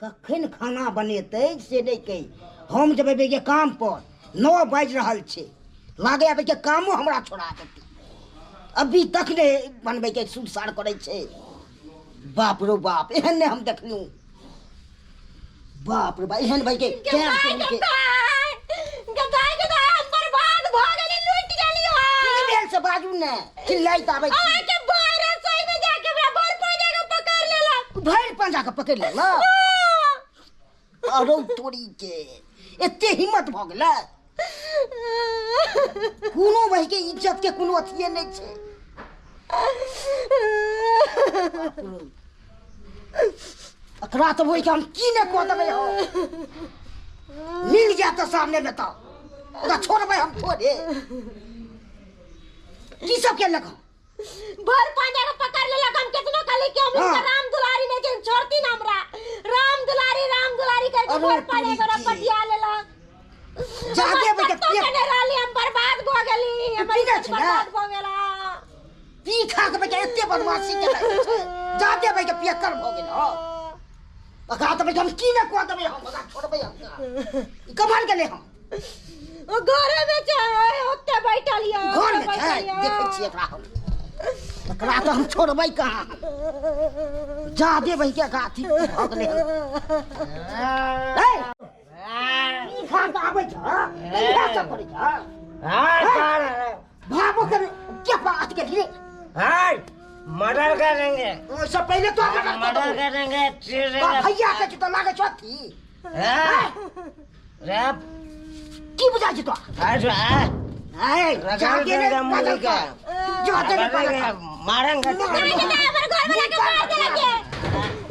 कखन खाना बनेतै से नहि कहि। हम जेबै बेगे काम पर, 9 बाजि रहल छै, लागै आबै के कामो हमरा छोड़ा देतै। अभी तक नहि बनबैके सुरसार करै छै। बाप रो बाप, एहन नहि हम देखलहुँ। बाप रे बाप, एहन भाई के टाइम टेबुल के की भेल से बाजू ने, चिल्लाइत आबै छी। भरि पंजा के पकड़ि लेलक? अरौ तोरी के, एते हिम्मत भऽ गेलै? कोनो भाई के इज्जत के कोनो अथिये नहि छै। बाप रौ, एकरा तऽ ओहि हम की नहि कऽ देबै। हम मिल जायत तऽ सामने मे तऽ ओकरा छोड़बै हम थोड़े? की सब केलक हम? भर पांजा के पकड़ लेलक। हम केतनो कहली कि हम इनका राम दुलारी नहीं के छोड़ती ना हमरा, राम दुलारी राम दुलारी करके अरे भर पांजा के तोरी के। पटिया लेलक। जादे हमर बजे कत्तो केने रहली, हम बर्बाद भ गेली, हमर पीने इज्जत छै ने? बर्बाद भ गेला। पी खा के बच्चा एते बदमाशी केलक, जादे बजे पियक्कर भऽ गेल हो। एकरा तऽ बच्चा हम की नहि कऽ देबै हम, एकरा छोड़बै हम कहाँ? ई कमर गेलै हम। ओ घरे में छै, ओते बैठल यऽ। घर में ओते छै? बैठल यऽ। देखै छियै एकरा हम, एकरा तऽ हम छोड़बै कहाँ? जादे बहि के एकरा अथी भऽ गेलै हन। ए, की खा कऽ आबै छ तऽ इएह सब करै छ? भाबो के के बात के लिए मर्डर करेंगे। ओहिसँ पहिले तो मर्डर कऽ मर्डर देबौ। करेंगे। तो भैया के छै तऽ लागै छौ अथी? रैप की बुझाइ छै तो? ए, जाके ने पागल कर, जाके ने पागल कर। मारेंगे। मार के दे, हमर घर वाला के मार देलक के।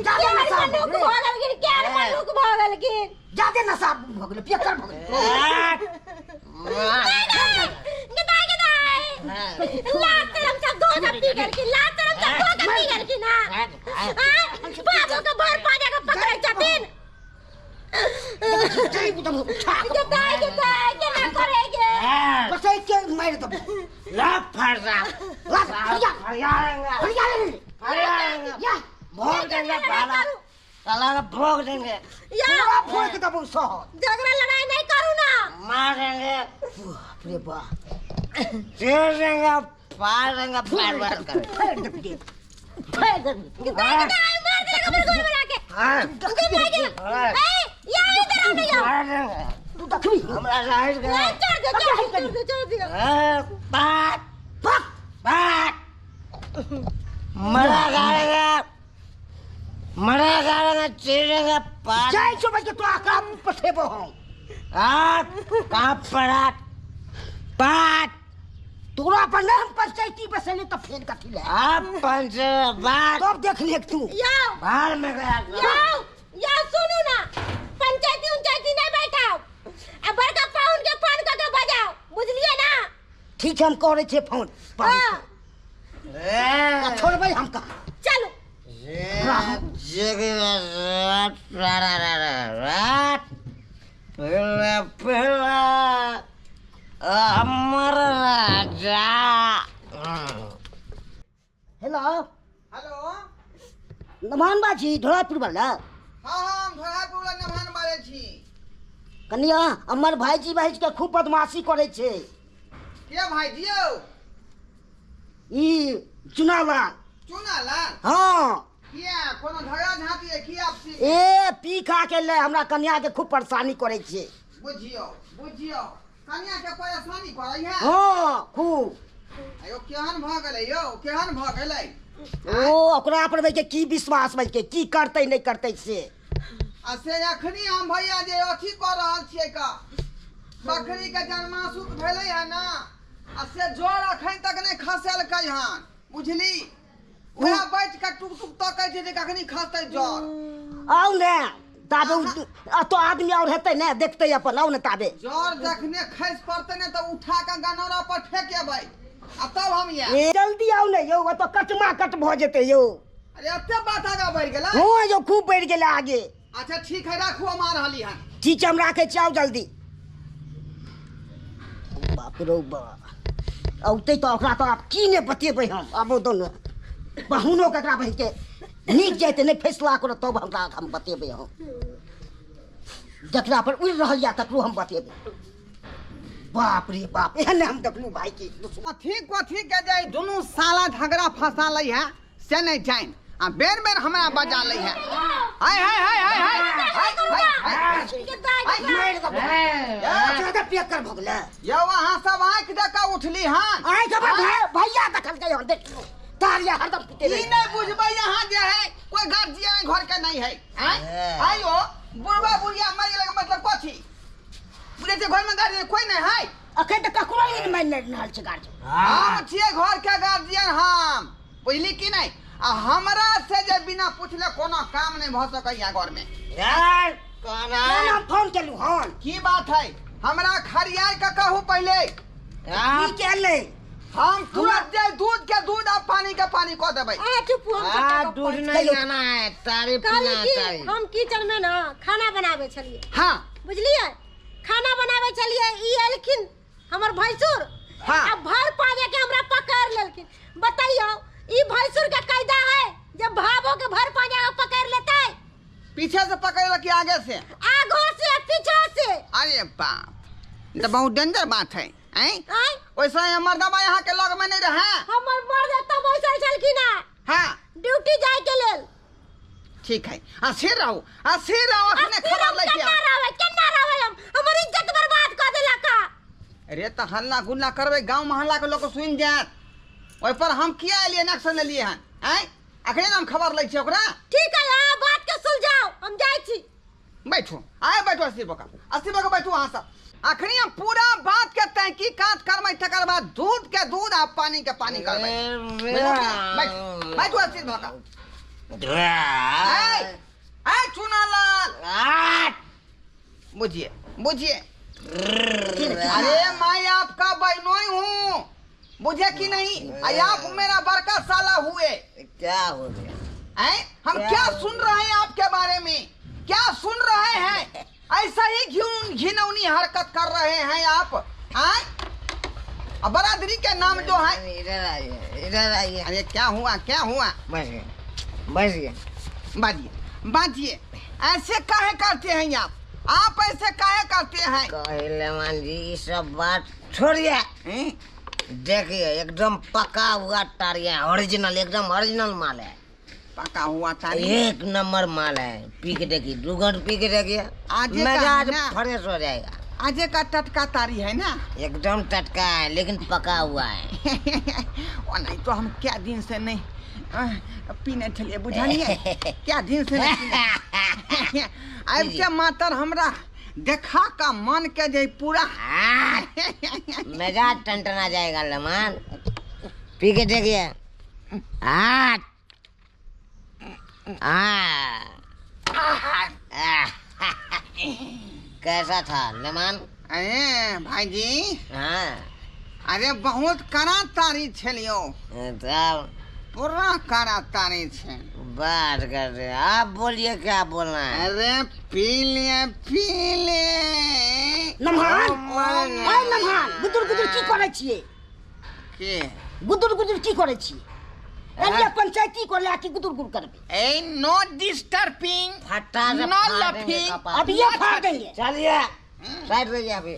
जादे केहन नशा भऽ मनुख गेलै। भऽ गेलखिन, केहन मनुख भऽ गेलखिन। जादे नशा भऽ गेलै, पियक्कर भऽ गेलै। गदाय गदाय लात से हम सब धो के पी गेलखिन, लात से हम सब धो के पी गेलखिन। हां हां, बाबू के भर पाजा के पकड़ै छथिन। गदाय गदाय केना करेगे? बसै के मारि देबौ। लात फरसा। लात फरिया फरिया ले। फरिया या भोग देंगे, साला साला का भोग देंगे। या पूरा फोड़ के देबौ शहर। झगड़ा लड़ाई नहीं करू ना। मारेंगे। बाप रे बाप। चीर देंगे, फाड़ देंगे, फाड़ फाड़ कर। फाड़ि देबौ, फाड़ि देबौ। गदाय गदाय मार देलक हमर घर वाला के। गदाय के ए या इधर आओ ना या। मार देंगे। तू देखबी। हमरा साइड के छोड़ दे, छोड़ दे, छोड़ दे, छोड़ दे। बात भाग। बात मरा गाड़ेगा, मरा गाड़ेगा, चीरेगा पात। जाइ छौ बच्चे, तो आका पठेबो हम। आठ कहाँ पड़ा पात? तोरा पर नहि हम पंचायती बसेली तऽ फेर कथी ले? आप पंच बात। तब देख लेक तू। या बाहर में गया। या या, सुनू ना, पंचायती उंचायती नहीं बैठाओ, आ बड़का पाउन के फोन कऽ के बजाओ, बुझलिए ना? ठीक छै, हम करै छियै फोन। हाँ। आ छोड़बै हम कहाँ? चलू। हमर राजा। हेलो। हेलो। नमान बाजी ढोलापुर वाला? हाँ हाँ, हम ढोलापुर वाला नमान बाजै छी। कनिया, हमर भाईजी भाईजी के खूब बदमाशी करै छै। के भाईजी यौ? ई चुनालाल। चुनालाल? हाँ। किया, कोनो झगड़ा झांटी है की आपसी? ए, पी खा के ले हमरा कन्या के खूब परेशानी करै छै। बुझियौ बुझियौ, कन्या के परेशानी करै है? हाँ, खूब। अयो, केहन भऽ गेलै यौ, केहन भऽ गेलै? ओ ओकरा पर के की विश्वास भाई के, की करतै नहि करतै से। आ से अखनी हम भैया जे अथी कऽ रहल छियै का, बकरी के जन्मासुत भेलै है ना, आ से जर अखन तक नहि खसेलकै हन, बुझली? वएह बैठ के टुक टुक तकै छै जे कखनी खसतै जर। आउ ने ताबे, तो आदमी और हेतै ने, देखतै अपन। आउ ने ताबे। जर जखने खसि पड़तै ने तऽ उठा के गनौरा पर फेकेबै आ तब हम आयब। ए, जल्दी आउ ने यौ, ओतऽ कटमा कट भऽ जेतै यौ। अरे, एते बात आगाँ बढ़ि गेलै? हँ यौ, खूब बढ़ि गेलै आगे। अच्छा ठीक है, राखू, हम आ रहली हन। ठीक छै, हम राखै छी, आउ जल्दी। बाप रौ बाप, औतै तऽ ओकरा तऽ आब की नहि बतेबै हम। आबो दो ने, पहुनो के एकरा बहिके। नीक जाइत नहि फैसला करत तब हमरा हम बतेबै। हम जकरा पर उड़ि रहल यऽ तकरो हम बतेबै। बाप रे बाप, एहन नहि हम देखलहुँ भाई के। कथी कथी के जे दुनू साला झगड़ा फंसा लै है से नहीं जानि, आ बेर बेर हमरा बजा लै है। हाय हाय हाय हाय हाय हाय हाय। ज्यादा पेकर भऽ गेलै। यौ अहाँ सब आँखि दऽ कऽ उठली हन। आँखि भैया देखलकै हन, देखियौ तारिया हरदम पीते ई नहीं बुझबै अहाँ जे है कोई गार्जियन घर के नहीं है। आइयो बुढ़वा बुढ़िया मरि गेलै मतलब कथी बुझै छै? घर में गार्जियन कोई नहीं है। अखन तऽ ककरो नहि मानि रहल छै गार्जियन। हम छियै घर के गार्जियन हम, बुझली कि नहीं? आ हमरा से जे बिना पूछले कोनो काम नहीं भऽ सकैया घर में। यार कोना हम फोन केलहुँ हन? की बात है? हमरा खरियार के कहू पहिले। की केलै? हम तुरंत जे दूध के दूध आ पानी के पानी कऽ देबै। आ चुप, हम दूध नहीं आना है, तारी पीना है। हम किचन में ना खाना बनाबै छलियै। हाँ बुझलियै, खाना बनाबै छलियै, ई एलखिन हमर भैंसुर। हाँ। आ भर पाजे के हमरा पकड़ लेलखिन। बताइयो ई भैंसुर के कायदा है जब भाभो के भर पाजे के पकड़ लेतै? पीछे से पकड़ कि आगे से? आगो से पीछे से। अरे बाप, ये तो बहुत डेंजर बात है। वैसा ही मर्दबा यहाँ के लग में नहीं रहे। हमर मर्द तब वैसा छलखिन। हाँ ड्यूटी जाय के लेल। ठीक है, अस्थिर रहो, अस्थिर रहो, अखने खबर लैके केना रहबै, केना रहबै हम? हमर इज्जत बर्बाद कऽ देलक। अरे तऽ हल्ला गुल्ला करबै गांव मोहल्ला के लोक सुनि जायत। ओहि पर हम किया एलियै एक्शन लेलियै हन? आँय अखने हम खबर लै छियै ओकरा। ठीक है, अहाँ बात के सुलझाउ, हम जाइ छी। बैठू, आए बैठू, अस्थिर बका, अस्थिर बका बैठू अहाँ सब। अखनी हम पूरा बात के तहकीकात करबै, तकर बाद दूध के दूध आ पानी के पानी करबै। बैठू बैठू अस्थिर बका। ए चुनालाल, बुझिए बुझिए। अरे मैं आपका बहनोई हूँ, बुझे कि नहीं? आप मेरा बड़का साला हुए। क्या हो गया? हम क्या सुन रहे हैं आपके बारे में? क्या सुन रहे हैं? ऐसा ही घिनौनी हरकत कर रहे हैं आप। बरादरी के नाम जो है। इधर आइए, इधर आइए। अरे क्या हुआ, क्या हुआ? बस गए, बस गए। बाजिए बाजिए, ऐसे काहे करते हैं आप? आप ऐसे काहे करते हैं? कहलवान जी ये सब बात छोड़िए। देखिए एकदम पका हुआ तारिया, ओरिजिनल, एकदम ओरिजिनल माल है। पका हुआ तारी एक नंबर माल है। पी के देखिए, 2 घंटे पी के देखिए, मिजाज फ्रेश हो जाएगा। आज का टटका तारी है ना? एकदम टटका है, लेकिन पका हुआ है। ओ नहीं तो हम क्या दिन से नहीं पीने चलिए, बुझलिए? क्या दिन से नहीं। अब के मातर हमरा देखा का मन के जे पूरा मिजाज टनटना जाएगा। लमान पी के देखिए। कैसा था लमान? अरे भाई जी, हाँ अरे बहुत कड़ा तारी छलियो, पूरा कड़ा तारी छे। बात कर रहे आप, बोलिए क्या बोलना है? अरे पी ले पी ले। नमहान, नमहान, गुदुर गुदुर की करै छियै? के गुदुर गुदुर की करै छियै? अरे पंचायती को लाके गुदुर गुदुर करबे। ए नो डिस्टर्बिंग, फटा से नो लफिंग, अभी ये फाड़ देंगे। चलिए साइड रहिए अभी,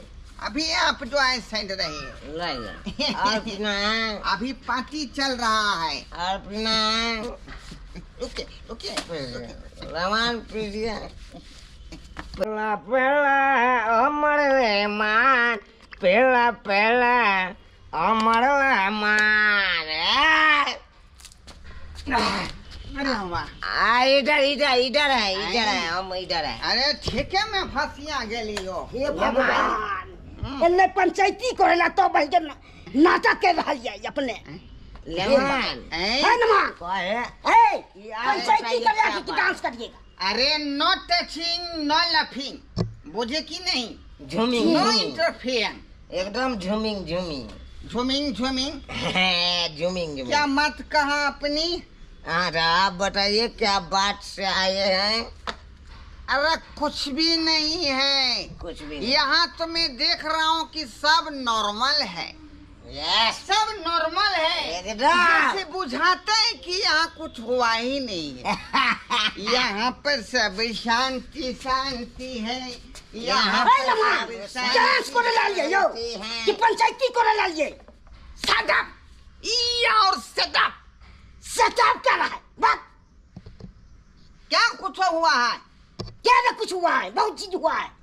अभी आप जो है साइड रहिए। और पीना है? अभी पार्टी चल रहा है। और पीना है? रुके रुके, रमान पीजिए। पेला पेला अमर मान, पेला पेला अमर मान। अरे वाह, इधर इधर इधर है, इधर है, हम इधर है। अरे ठेके में फंसिया गेलियो। हे भगवान, एने पंचायती करेला तो भाई के नाटक कर रहल है अपने। लेमान है नमान कहे ए पंचायती करेला कि डांस करिएगा? अरे नो टचिंग नो लफिंग, बुझे कि नहीं? झूमिंग, नो इंटरफेयर, एकदम झूमिंग झूमिंग झूमिंग झूमिंग झूमिंग। क्या मत कहा अपनी। हाँ आप बताइए क्या बात से आए हैं? अरे कुछ भी नहीं है, कुछ भी नहीं। यहाँ तो मैं देख रहा हूँ कि सब नॉर्मल है। यस, सब नॉर्मल है। एकदम। जैसे बुझाते हैं कि यहाँ कुछ हुआ ही नहीं है। यहाँ पर सब शांति शांति है। यहाँ ए पर लम्हा, सब जांच करे लालिए यौ शांति है। कि पंचायती करे लालिए। सेटअप और सेटअप सेटअप कर रहा है बात। क्या कुछ हुआ है? क्या ना कुछ हुआ है, बहुत चीज हुआ है।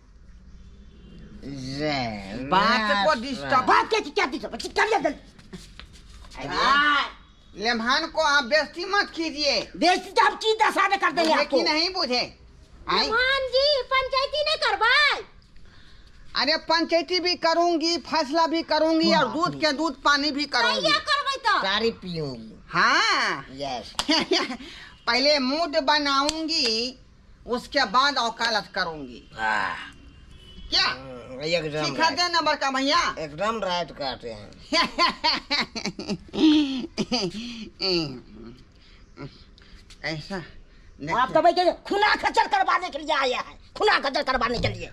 बात को डिस्टर्ब बात क्या क्या डिस्टर्ब करिए जल्दी। लेमहान को आप बेइज्जती मत कीजिए। बेइज्जती तो हम की दशा में कर देंगे बुझे आपको। कि नहीं बुझे? आई? मान जी पंचायती नहीं करवाए। अरे पंचायती भी करूंगी, फैसला भी करूंगी और दूध के दूध पानी भी करूंगी। कहिया करबै तो? सारी पीऊंगी। हाँ। यस। पहले मूड बनाऊंगी, उसके बाद वकालत करूंगी। क्या एकदम सिखा देना बड़का भैया। एकदम राइट काटे हैं। ऐसा आप तो भाई खुना खच्चर करवाने के लिए आया है, खुना खच्चर करवाने के लिए।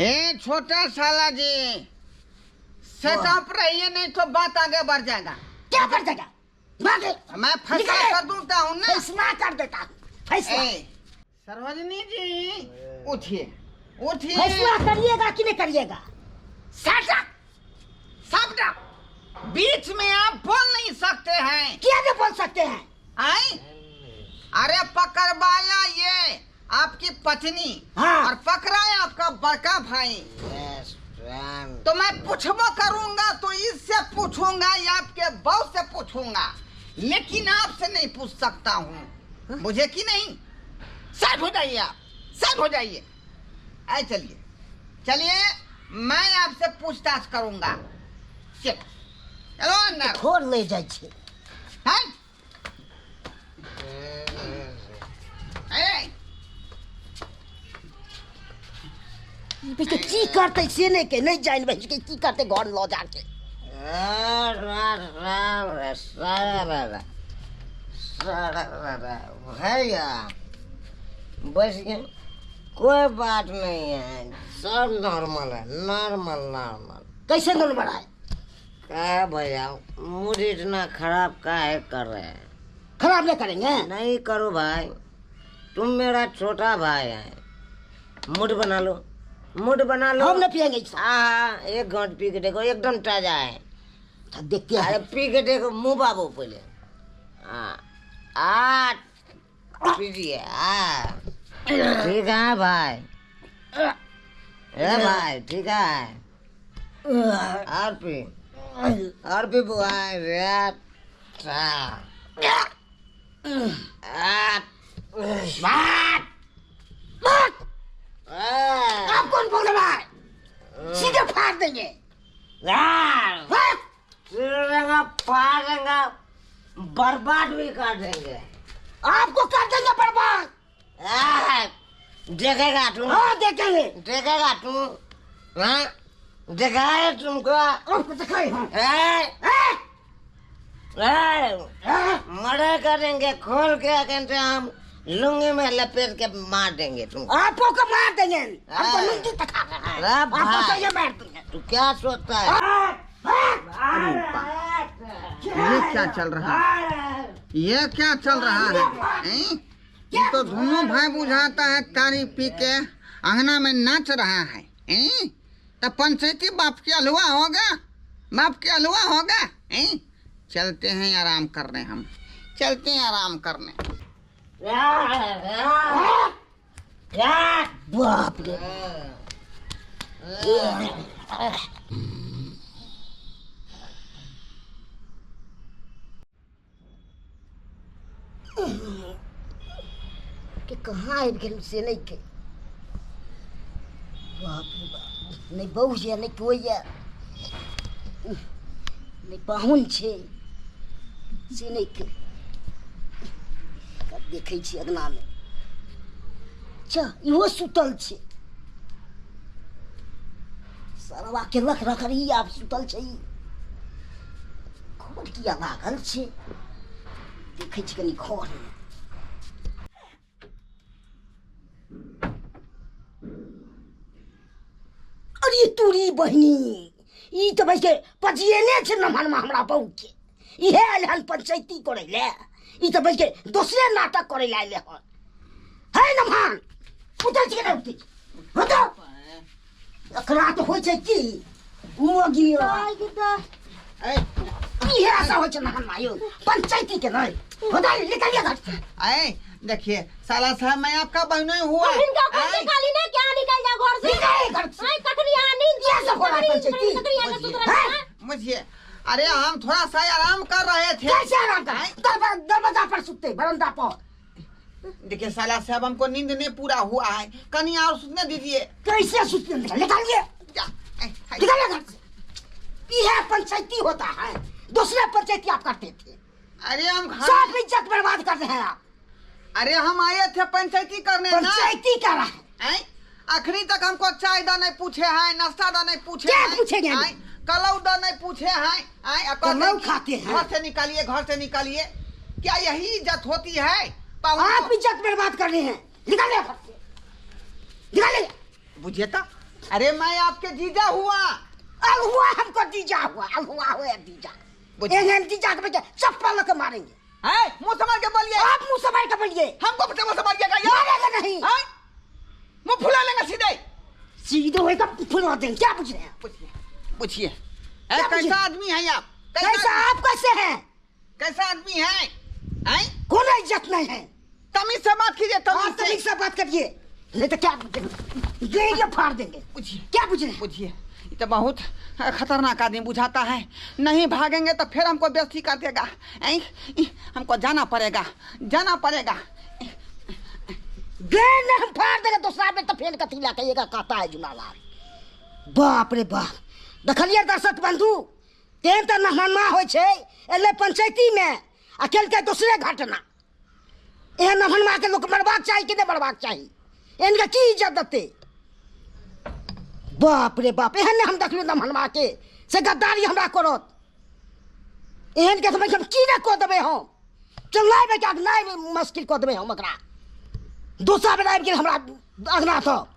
ए छोटा साला जी, सेटअप रहिए नहीं तो बात आगे बढ़ जाएगा। क्या बढ़ जाएगा? मैं फैसला कर दूंगा हूँ ना, फैसला कर देता हूँ। फैसला। सरोजनी जी उठिए उठिए। फैसला करिएगा कि नहीं करिएगा? सेटअप सब बीच में आप बोल नहीं सकते हैं। क्या नहीं बोल सकते हैं? आई? अरे पकड़वाया ये आपकी पत्नी, हाँ। और पकड़ाया आपका बड़का भाई। तो मैं पूछबो करूंगा तो इससे पूछूंगा या आपके बहू से पूछूंगा, लेकिन आपसे नहीं पूछ सकता हूँ। मुझे कि नहीं? साइड हो जाइए आप, साइड हो जाइए। आए चलिए चलिए, मैं आपसे पूछताछ करूंगा। चलो अंदर खोल ले जाए। की करते से नहीं के नहीं जान भाई के की करते घर लो जाके। भैया बस कोई बात नहीं है, सब नॉर्मल है। नॉर्मल नॉर्मल कैसे नॉर्मल है? क्या भैया मुझे इतना खराब काहे कर रहे हैं? खराब नहीं करेंगे। नहीं करो भाई, तुम मेरा छोटा भाई है। मूड बना लो, मूड बना लो। हम नहीं पियेंगे। हाँ एक घंट पी के देखो, एकदम ताजा है। देखते हैं। अरे पी के देखो, मुँह बाबू पहले। हाँ आ पीजिए। हाँ ठीक है भाई, ए भाई ठीक है। और पी, और पी बुआ। आप कौन बोल रहा है? सीधे फाड़ देंगे, फाड़ देंगे, बर्बाद भी कर देंगे आपको, कर देंगे बर्बाद। देखेगा तू? हाँ देखेंगे। देखेगा तू? हाँ दिखाए तुमको? दिखाए। मर्डर करेंगे, खोल के कहते हम लुंगी में लपेट के मार देंगे तुमको। आपको को मार देंगे, हमको लुंगी तक आपको चाहिए मार देंगे। तू क्या सोचता है? ये क्या चल रहा है? ये क्या चल रहा है? ये तो दोनों भाई बुझाता है तारी पी के अंगना में नाच रहा है। तो पंचायती बाप के हलवा होगा, बाप के हलवा होगा। चलते हैं आराम करने, हम चलते हैं आराम करने। बाप रे। के कहाँ आबि गेल से नहीं के। बाप रे बाप, नहीं बहू ये नहीं कोई ये नहीं पाहुन छे से नहीं के। देखै छी अगना में, अच्छा इहो सुतल छे। सरवा के लख रखरी आप सुतल छे। घर किया लागल छे? देखै छी कनी घर में। अरे तोरी बहिनी, ई तऽ बैस के पजिएने छै नमहरमा हमरा बहू के। इहे आयल हन पंचायती करै ले, ई तऽ बैस के दोसरे नाटक करै ले आयल हन। है नमहन उतै छै कि नहि उतै छै? बताउ, एकरा तऽ होइ छै की मोगी इहे आशा होइ छै नमहनमा यौ पंचायती के नहि बताइ निकलिए घर से। आए देखिए साला साहब, मैं आपका बहनोई हुआ। अब इनका कोई आए, निकाली ना, क्या निकल जा घर से? निकल घर से। आए, कखनी यहाँ नींद ये सब हो रहा है पंचायती। कखनी यहाँ सुत रहे हैं? हैं? मुझे अरे हम थोड़ा सा आराम कर रहे थे। कैसे आराम कर? दरवाजा पर सुते, बरंडा पर। देखिए साला साहब, हमको नींद नहीं पूरा हुआ है, कहीं और सुतने दीजिए। कैसे सुतने? निकल, निकालिए। जा, ए, हाय। निकालिए घर से। यह पंचायती होता है, दूसरे पंचायती आप करते थे। अरे हम सब इज्जत बर्बाद कर रहे हैं आप। अरे हम आए थे पंचायती करने ना। पंचायती कर रहा है। आए, अखनी तक हमको चाय दा नहीं पूछे हैं, नाश्ता दा नहीं पूछे क्या हैं, पूछेंगे हम? आए, कलौ दा नहीं पूछे हैं, आए, आ कहते कलौ कि खाते हैं। घर से निकालिए, घर से निकालिए। क्या यही इज्जत होती है? पाहुन आप को- इज्जत बर्बाद कर रहे हैं, निकालिए घर से, निकालिए। बुझिए तो, अरे मैं आपके जीजा हुआ। अलहुआ हमको दीजा हुआ, अलहुआ हुआ दीजा। बुझिए। एहन दीजा के बच्चे चप्पल लके मारेंगे। है, मुंह संभाल के बोलिए। आप मुंह संभाल के बोलिए। हमको मुंह संभालिएगा यार। मारेगा नहीं। हैं? मुंह फुला लेंगे सीधे। सीधे होएगा फुला देंगे। क्या पूछ रहे हैं? पूछिए, पूछिए। क्या ए, पूछिए? कैसा आदमी है आप? कैसा आप कैसे हैं? कैसा आदमी है? हैं? कोई इज्जत नहीं है। तमीज से बात कीजिए, आप तमीज से। तमीज से बात करिए, नहीं तो क्या ये फाड़ देंगे। पूछिए। क्या पूछ रहे हैं? पूछिए, ये तो बहुत खतरनाक आदमी बुझाता है। नहीं भागेंगे तो फिर हमको बेइज्जती कर देगा। ऐं, हमको जाना पड़ेगा, जाना पड़ेगा। गए नहीं हम फाड़ देंगे दूसरा में तो फेल कथी लाके एक कहता है जुनालाल। बाप रे बाप, देखलिए दर्शक बंधु, तेन तो नहमा होइ छै एलै पंचायती में आ केलकै दूसरे घटना। एहन नहनमा के लोक मरबाक चाही कि नहि मरबाक चाही? एहन की इज्जत देतै? बाप रे बाप, एहन नहि हम देखलहुँ नहनमा के से गद्दारी हमरा करत। एहन के समझ हम की नहि कऽ देबै, हम चलाबै के नहि मुश्किल कऽ देबै हम एकरा। दोसरा बेर आबि गेल हमरा अगना तऽ।